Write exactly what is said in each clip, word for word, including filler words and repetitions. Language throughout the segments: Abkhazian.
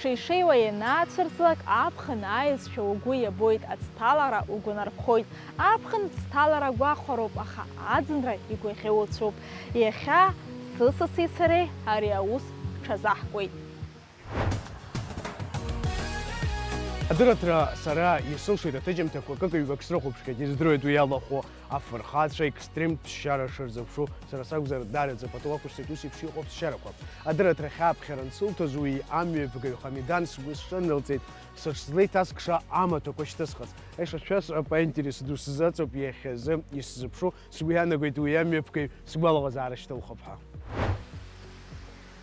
Шеишеиуа ианаацәырҵлак, аԥхын ааизшәа угәы иабоит, аӡҭалара угәы нарԥхоит. Аԥхын ӡҭалара гәахәароуп, аха аӡынра игәаӷьы уцәуп. Иахьа сысаси сареи ари аус ҳҽазаҳкуеит. Адырраҭара сара исылшеит аҭыжьымҭақәа кык-ҩбак срыхәаԥшхьеит, издыруеит уи иалахәу афырхацәа, екстремтә ԥсшьара шырзыԥшу, сара сакәзар, даараӡа пату ақәысҵоит ус еиԥш иҟоу аԥсшьарақәа. Адырраҭара ахьаԥхьара ансылҭаз уи амҩаԥгаҩ Ҳамидан сгәы сҽанылҵеит, сыҽзлеиҭаскша амаҭәақәа шьҭысхырц. Аиша шәасҳәап, аинтерес ду сзаҵоуп иахьазы исзыԥшу, сгәы иаанагоит уи амҩаԥгаҩ сгәалаҟазаара шьҭылхып ҳәа.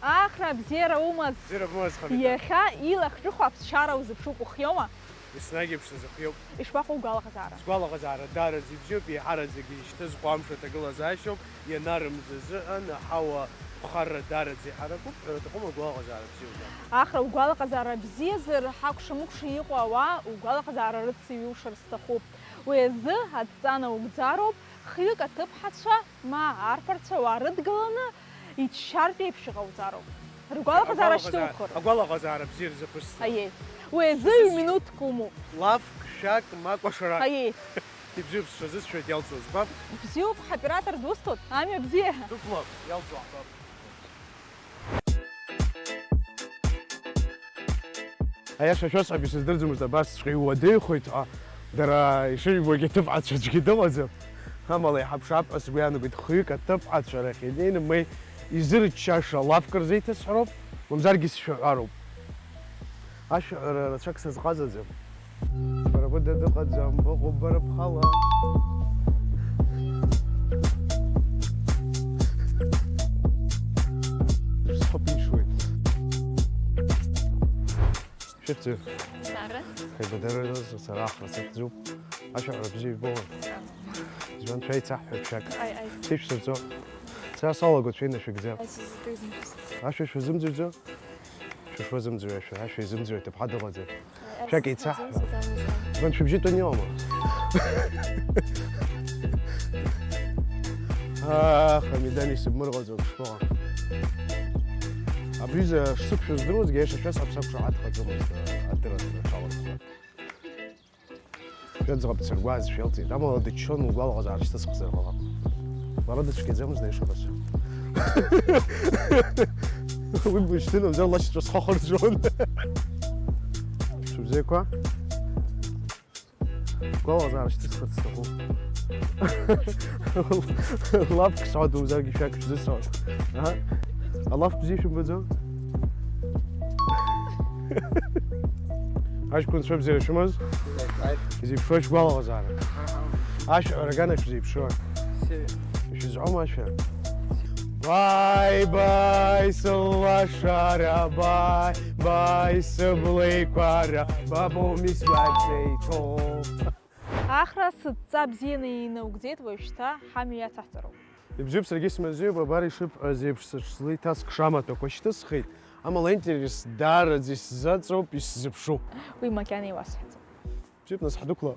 Ахра, абзиара умаз! Бзиара бымаз, Ҳамидан. Иахьа илахҿыху аԥсшьара узыԥшуп, ухиоума? Еснагь еиԥш сазыхиоуп. Ишԥаҟоу угәалаҟазаара? Сгәалаҟазаара даараӡа ибзиоуп, еиҳараӡак ишьҭызхуа амш аҭагылазаашьоуп, ианарымза азыҳәан аҳауа ԥхарра даараӡа иҳаракуп, ҳәара аҭахума, агәалаҟазаара бзиоуп. Ахра, угәалаҟазаара бзиазар, ҳакәша-мыкәша иҟоу ауаа угәалаҟазаара рыцеиҩушар сҭахуп. Уи азы адҵа наугӡароуп, хҩык аҭыԥҳацәа ма арԥарцәа уаа рыдгыланы иччартә еиԥш иҟауҵароуп. Ргәалаҟазаара Агәалаҟазаара, шьҭухыр. Агәалаҟазаара бзиа рзаԥысҵоит. Аиеи. Уи азы Шәзы- ҩ-минуҭк умоуп. Лафк, шәак, ма кәашарак. Аиеи. Ибзиоуп, сшазысшәоит, иалҵуа збап. Бзиоуп, ҳоператор дусҭоит, амҩа бзиа. Дықәлап, иалҵуа ҳбап. Аиаша шәасҳәап, исыздырӡомызт, абасҵәҟьа иуадаҩхоит ҳәа. Дара ишыжәбогьы, аҭыԥҳацәа аӡәгьы дыҟаӡам. Амала иҳаԥшаап ҳәа сгәы иаанагоит, хҩык аҭыԥҳацәа рахь инеины, ма изырччаша лафк рзеиҭасҳәароуп, мамзаргьы сшәаҳәароуп. Ашәаҳәара рацәак сазҟазаӡам. Бара быда дыҟаӡам, быҟоуп бара бхала. Схы ԥишуеит. Шәыхьӡы? Сара. Ҳаибадырразы сара ахра сыхьӡуп. Ашәаҳәара бзиа ибома? Избан шәа ицаҳҳәа шәак? Аи, аи. Шәишәсырҵо? Сара салагоит шәеинашәыгӡа. Аи, сизыдырӡом. Ашәа шәазымӡырӡо? Шәа шәазымӡырҩ ашәа, ашәа изымӡырҩ аҭыԥҳа дыҟаӡам. Аи, аи, Шәак сизыдырӡом, еицаҳҳәа. Саҭаназаам. Избан шәыбжьы тәаны иҟоума? Ах, Амидан исыбмырҟаӡо шԥаҟа. Абри ҩыза шсықәшәо здыруазгьы, аиаша шәасҳәап, сақәшаҳаҭхаӡомызт, адырраҭара аҽалархәра. Шәыӡӷаб дсыргәааз шәеилҵеит, амала дыччон, лгәалаҟазаара шьҭысхзар ҟалап. Лара дыцәгьаӡамызт, аиашахаз. Уи бышьҭынамзар лашьцәа схахырҵәон. Шәыбзиақәа. Гәалаҟазаара шьҭысхырц сҭахуп. Лафк сҳәа думзаргьы шәак шәзысҳәоит. Аҳа. Алаф бзиа шәымбаӡо? Аҷкәынцәа бзиара шәымаз? Изеиԥшуа шәгәалаҟазаара? Ашәаҳәара агана шәзеиԥшуа? Ишәызҳәома ашәа? Бааи, бааи, сылашара, бааи, бааи, сыблеиқәара, бабоуми сгәаҵеиҭо. Ахра сыдҵа бзианы инаугӡеит, уажәшьҭа ҳамҩа иацаҳҵароуп. Ибзиоуп, саргьы смазеиуп, абар ишыбҳәаз еиԥш, сыҽзлеиҭаскша амаҭәақәа шьҭысхит, амала аинтерес даараӡа исзаҵоуп, исзыԥшу. Уи макьана иуасҳәаӡом. Бзиоуп, нас ҳдәықәла.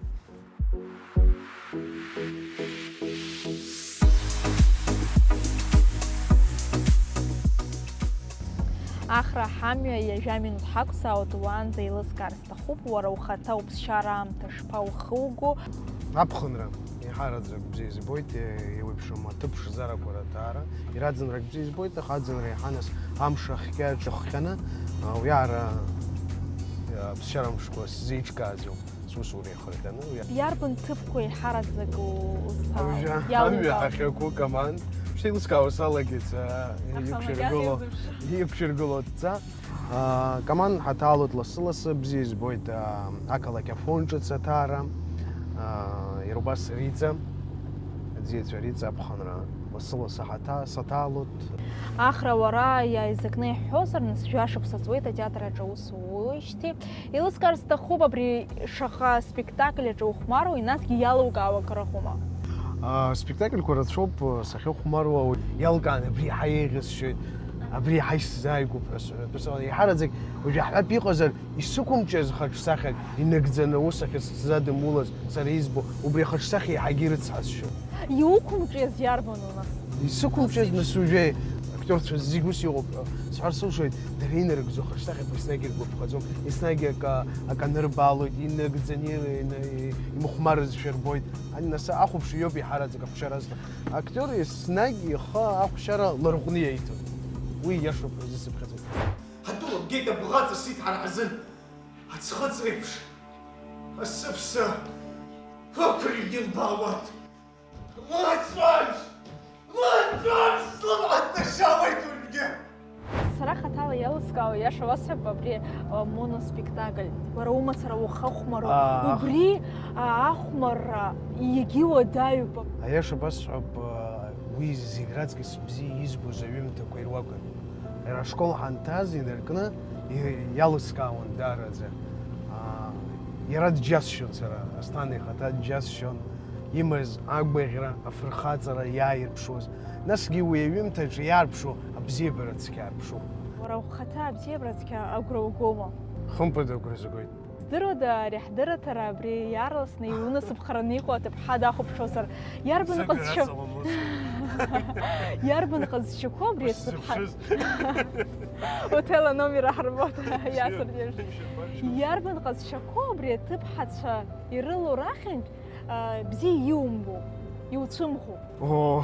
Ахра ҳамҩа ҩажәа минуҭ ҳақәзааит, уаанӡа еилыскаар сҭахуп, уара ухаҭа уԥсшьара аамҭа шԥаухуго? Аԥхынра еиҳараӡак бзиа избоит, еиуеиԥшым аҭыԥ шзарақәа раҭаара. Иара аӡынрак бзиа избоит, аха аӡынра еиҳа нас амш ахькы аҿыххьаны, а, уиаара, а, ԥсшьара мшқәа сзеиҿкааӡоуп, сусура иахырҟьаны, уи Иарбан ҭыԥқәа еиҳараӡак у-, узҭаау? Амҩа, амҩа иалукаау? Ҳахьықәу, команд, шьҭа еилыскаауа салагеит, са, Аха иқәшәыргыло, макьана иузыԥшу. Иқәшәыргыло адҵа. Аа, Каман ҳаҭаалоит лассы-лассы, бзиа избоит, аа, ақалақь Афон ҿыц аҭаара, аа, иара убас Риҵа, аӡиацәа Риҵа аԥхынра лассы-лассы ҳаҭа-, саҭаалоит. Ахра, уара иааизакны иаҳҳәозар, нас, жәашықәса ҵуеит атеатр аҿы аус ууижьҭеи. Еилыскаар сҭахуп, абри шаҟа спектакль аҿы ухәмаруеи, насгьы иалукаау акыр ыҟоума? Аа, спектакльқәа рацәоуп, сахьыхәмаруа, иалкааны абри иаҳа еиӷьасшьоит. Абри иаҳа исзааигәоуп ҳәа сҳәатәы сыҟан. Еиҳараӡак уажә иаҳҳәап, иҟазар, исықәымҿиаз хаҿсахьак инагӡаны аус ахь сзадымулаз, сара избо, убри ахаҿсахьа иаҳагьы ирыцҳасшьон. Иуқәымҿиаз иарбану, нас? Исықәымҿиаз, нас, уажәы Актиорцәа зегь ус иҟоуп ҳәа сҳәар сылшоит, дара инарыгӡо хаҿсахьақәа еснагь иргәаԥхаӡом, еснагь акы, акы анырбаалоит, инагӡаны ир-, ина-, и-, имыхәмарызшәа рбоит. Ани нас ахәаԥшҩы иоуп еиҳараӡак ахәшьара азҭо. Актиор еснагь ихы ахәшьара ларҟәны иаиҭон. Уи иашоуп ҳәа изысыԥхьаӡоит. Ҳатәыла бгеит абӷа ҵысит ҳара ҳзын. Аӡхыҵреиԥш, асыԥса ықәыргьы лбаауан. Лыҵәамш! Лыҵәамш! Слымҳа ҭнашауеит уажәгьы! Сара хаҭала иалыскаауа, иаша уасҳәап, абри, а, моноспектакль, уара умацара ухахәмаруа, Аа, ах- убри, а, ахәмарра егьи уадаҩуп. Аиаша басҳәап, а, уи зегь раҵкыс бзиа избоз аҩымҭақәа ируакын. Иара ашкол ҳанҭаз инаркны и-, иалыскаауан даараӡа. Аа, иара дџьасшьон сара, Асҭана ихаҭа дџьасшьон, имаз агәаӷьра, афырхаҵара иааирԥшуаз. Насгьы уи аҩымҭаҿы иаарԥшу абзиабара цқьа аарԥшуп. Уара ухаҭа абзиабара цқьа агәра угома? Хымԥада агәра згоит. Здыруада, ари ҳдырраҭара абри иаарласны иунасыԥхараны иҟоу аҭыԥҳа дахәаԥшуазар, иарбан Сыгәра ҟазшьа-, ацалом ус. Иарбан ҟазшьақәоу абри Ус аҭыԥҳа? Зыԥшыз. Отелло номер аҳарбоит, иасырдеижә. Иарбан ҟазшьақәоу абри аҭыԥҳацәа ирылоу рахьынтә, а, бзиа иумбо, иуцәымӷу? Оо.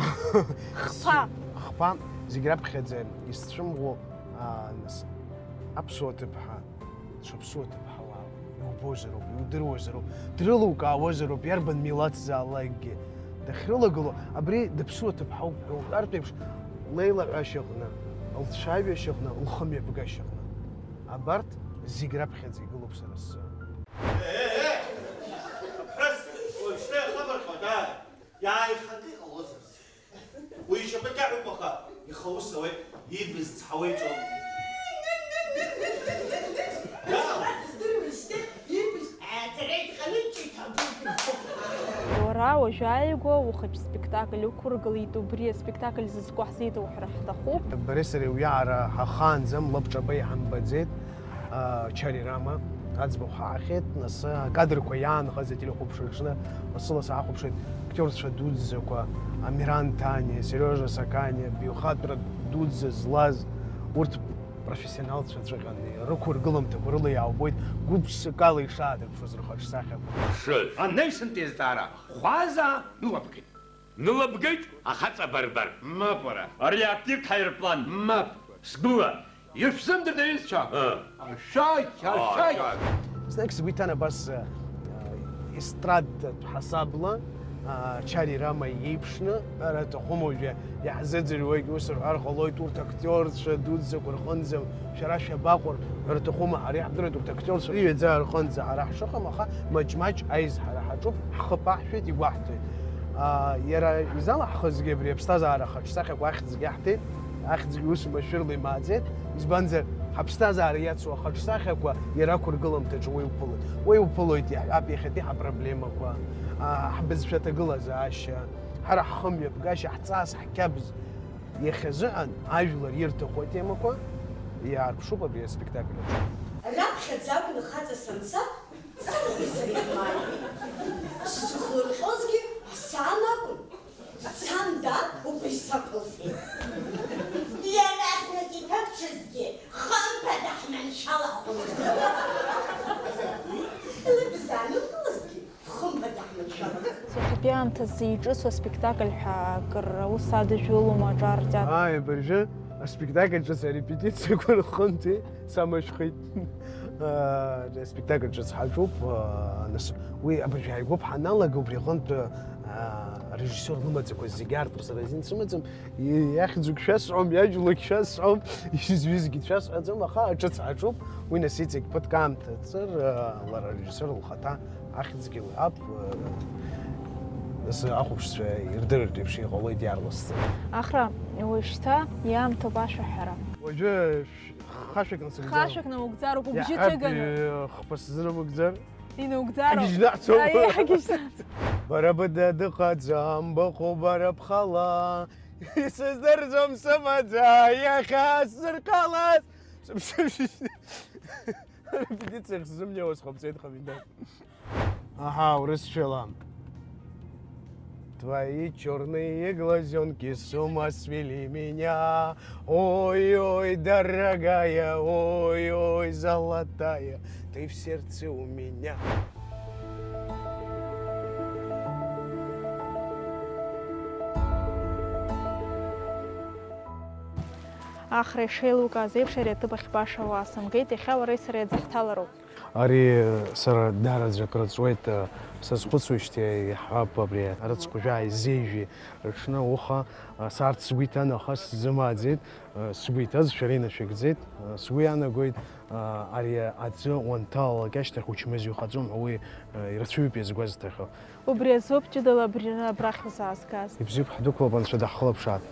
Хԥа. Хԥа, зегь раԥхьаӡа исцәымӷу, а, нас, аԥсуа ҭыԥҳа. Дшаԥсуа ҭыԥҳауаауп, иубозароуп, иудыруазароуп, дрылукаауазароуп, иарбан милаҭзаалакгьы дахьрылагылоу, абри дыԥсуа ҭыԥҳауп ҳәа уҳәартә еиԥш, леилаҳәашьаҟны, лцәажәашьаҟны, лхымҩаԥгашьаҟны. Абарҭ зегь раԥхьаӡа игылоуп сара сзы. Э, э, э! Аԥҳәыс, уажәшьҭа иахабарҟьоит, аа! Иааихакы иҟалозар? Уи ишьапы кьаҳәуп, аха ихы аус ауеит, ибз цҳауа иҿоуп. Дыздыруеижьҭеи ибз ааҭара иҭҟьаны иҭабуп. Уара уажәы ааигәа ухатә спектакль уқәыргылеит, убри аспектакль зызку ҳзеиҭауҳәар ҳҭахуп. Бареи сареи уиаара ҳахаанӡам, лабҿаба иҳамбаӡеит. А, Чари Рама аӡбахә ҳаҳахьеит, нас акадрқәа иаанхаз ателехәаԥшраҿы лассы-лассы ҳахәаԥшуеит актиорцәа дуӡӡақәа, Амиран Ҭаниа, Сериожа Саканиа, баҩхатәра дуӡӡа злаз, урҭ профессионалцәа ҵәҟьаны рықәыргыламҭақәа рыла иаубоит гәыԥсыкала ишаадырԥшуаз рхаҿсахьақәа. Анаҩсантәи азҵаара, хәаза нылабгеит. Нылабгеит ахаҵа барбар. Мап уара. Ари активтә ҳаирплан. Мап. Сгәыла. Ишәзымдырт, аҩызцәа. Ыы. Ашәақь, ашәақь. Знык сгәы иҭан абас, ы, естрадтә ҳасабла, ы, Чари Рама иеиԥшны, ара аҭахума уажәы иаҳзыӡырҩуагь ус рҳәар ҟалоит, урҭ актиорцәа дуӡӡақәа рҟынӡа шәара шәабаҟоу рҳәар аҭахума, ҳара иаҳдыруеит урҭ актиорцәа иҩаӡа рҟынӡа ҳара ҳшыҟам, аха маҷ-маҷ аизҳара ҳаҿуп, ҳхы ԥаҳшәеит, игәаҳҭоит. Аа, иара изалаҳхызгьы абри аԥсҭазаара ахаҿсахьақәа ахьӡгьы аҳҭеит, ахьӡгьы ус машәырла имааӡеит, избанзар, ҳаԥсҭазаара иацу ахаҿсахьақәа иара ақәыргыламҭаҿы уеиуԥылоит. Уеиуԥылоит иаҳҳәап иахьатәи ҳапроблемақәа, аа, ҳбызшәа аҭагылазаашьа, ҳара ҳхымҩаԥгашьа, ҳҵас, ҳқьабз. Иахьазыҳәан ажәлар ирҭаху атемақәа иаарԥшуп абри аспектакль аҿы. Раԥхьаӡа акәын хаҵа санца, саргьы сара ихмааит. Сзыхлырҟьозгьы асаан акәын. Дцан, дад, убри сақәылхит. Иаразнак иҭабцәазгьы хымԥада ҳманшәалахоит. Лыбз аанылкылазгьы Хымԥада ҳманшәалахеит. Иахьатәи аамҭазы иҿыцу аспектакль ҳәа акыр аус адыжәылома аҿар театр? Ааи, абыржәы аспектакль ҿыц арепетициақәа рҟынтәи самышәхит. Аа, аспектакль ҿыц ҳаҿуп, аа, нас уи абыржәы ааигәоуп ҳаналага, убри аҟынтә, аа, арежиссиор лымаӡақәа зегьы аартра сара азин сымаӡам. И-, иахьӡугь шәасҳәом, иажәлагь шәасҳәом, изҩызгьы шәасҳәаӡом, аха аҿыц ҳаҿуп, уи нас иҵегь ԥыҭк аамҭа ҵыр, лара арежиссиор лхаҭа ахьӡгьы лҳәап, нас ахәаԥшцәа ирдырыртә еиԥш иҟалоит иаарласӡа. Ахра, уажәшьҭа иаамҭоуп ашәаҳәара. Уажәы шә-, хашәак насыгӡароуп. Хашәак намыгӡароуп, убжьы Иаҳҳәап, ҭыганы. Хԥа сзынамыгӡар. Инаугӡароуп. Агьежьнаҳцоуп. Аи, агьежьнаҳцоуп. Бара быда дыҟаӡам, быҟоу бара бхала. Исыздырӡом сымаӡа, иахьа сзырхалаз. Репетициахь сзымнеиуа сҟамҵеит, Хамида. Аҳа, урысшәала. Твои чёрные глазёнки с ума свели меня. Ой-ой, дорогая, ой-ой, золотая, ты в сердце у меня. Ахра ишеилукааз еиԥш, ари аҭыԥ ахь баша уаасымгеит, иахьа уареи сареи аӡы ҳҭалароуп. Ари сара даараӡа акры ҵуеит, сазхәыцуеижьҭеи иаҳҳәап, абри арыцхә жәаа изеижәи рыҽны уха, саарц сгәы иҭан, аха сзымааӡеит, сгәы иҭаз шәара инашәыгӡеит, сгәы иаанагоит, ари аӡы уанҭалалак ашьҭахь учмазаҩ иҟаҵом ҳәа уи ирацәаҩуп иазгәазҭахьоу. Убри азоуп ҷыдала абри абрахь узаазгаз. Ибзиоуп, ҳдәықәлап, анцәа даҳхылаԥшааит.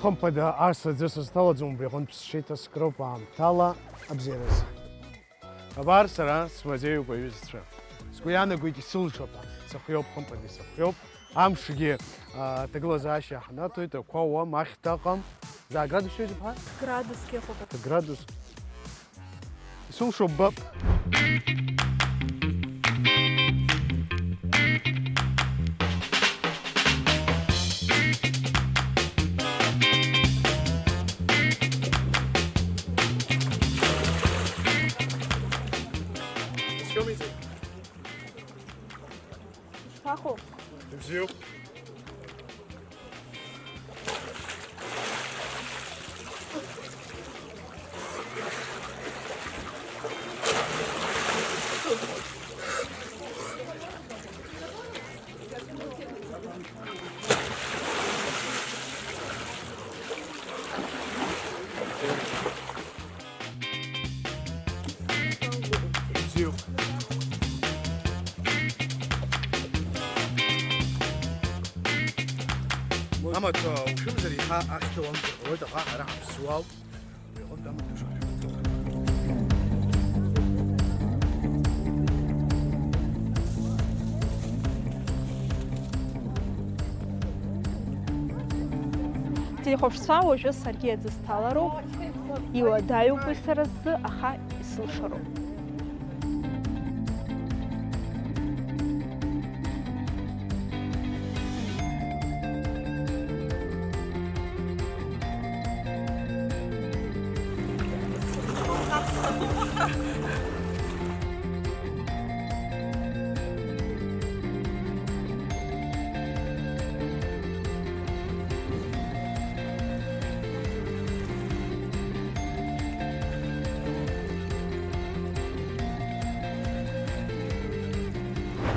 Хымԥада, ас аӡы сызҭалаӡом, убри аҟынтә сҽеиҭаскроуп аамҭала абзиаразы. Абар сара смазеиуп, аҩызцәа. Сгәы иаанагоит исылшап ҳәа, сыхиоуп, хымԥада, исыхиоуп. Амшгьы, а, аҭагылазаашьа ҳнаҭоит, ақәа ауам, ахьҭа ыҟам. Заа градус шәеиқәуп ҳәа? Градуск иҟоуп. Градус. Исылшо ббап. Ишԥаҟоу? Ибзиоуп. Бзиоуп. Амаҭәа ушәымзар, еиҳа ахьҭа уамҵыр ҟалоит, аха ҳара ҳаԥсуаауп. Абри аҟынтә амаҭәа шахьҳәа. Ҭихәаԥшцәа, уажәы саргьы аӡы сҭалароуп. Иуадаҩуп уи сара сзы, аха исылшароуп.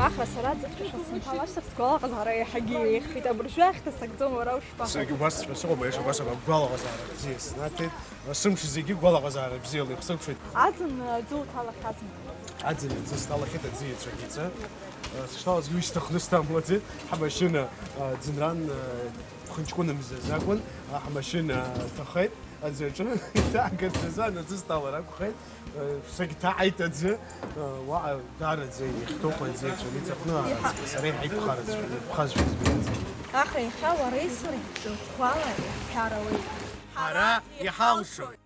Ахра сара аӡыхьшәашәа сынҭалашьҭахь сгәалаҟазаара еиҳагьы еиӷьхеит. Абыржәы ахьҭа сакӡом, уара ушԥаҟоу? Саргьы убас сшәасыҟоуп, аиаша убас агәалаҟазаара бзиа снаҭеит. Сымш зегьы гәалаҟазаара бзиала ихсырԥшуеит. Аӡын, аӡы уҭалахьазма? Аӡын аӡы сҭалахьеит, аӡы иацәагьы ица. Сышҭалазгьы уи сҭахны сҭамлаӡеит. Ҳамашьына, а, ӡынран, а, хынҷкәынамза закәын, а, ҳамашьына ҭахеит аӡы аҿы. Иҭаагарц азы аӡы сҭалар акәхеит. Сагьҭаҳаит аӡы. Уаҟа даараӡа ихьҭоуп аӡы, аӡәы иҵыхны, сара иҳаиқәхараӡәы, иԥхазшәа збеит аӡы. Аха иахьа уареи сареи ҿырӷәӷәала иаҳҳәар ауеит. Ҳара иҳалшоит.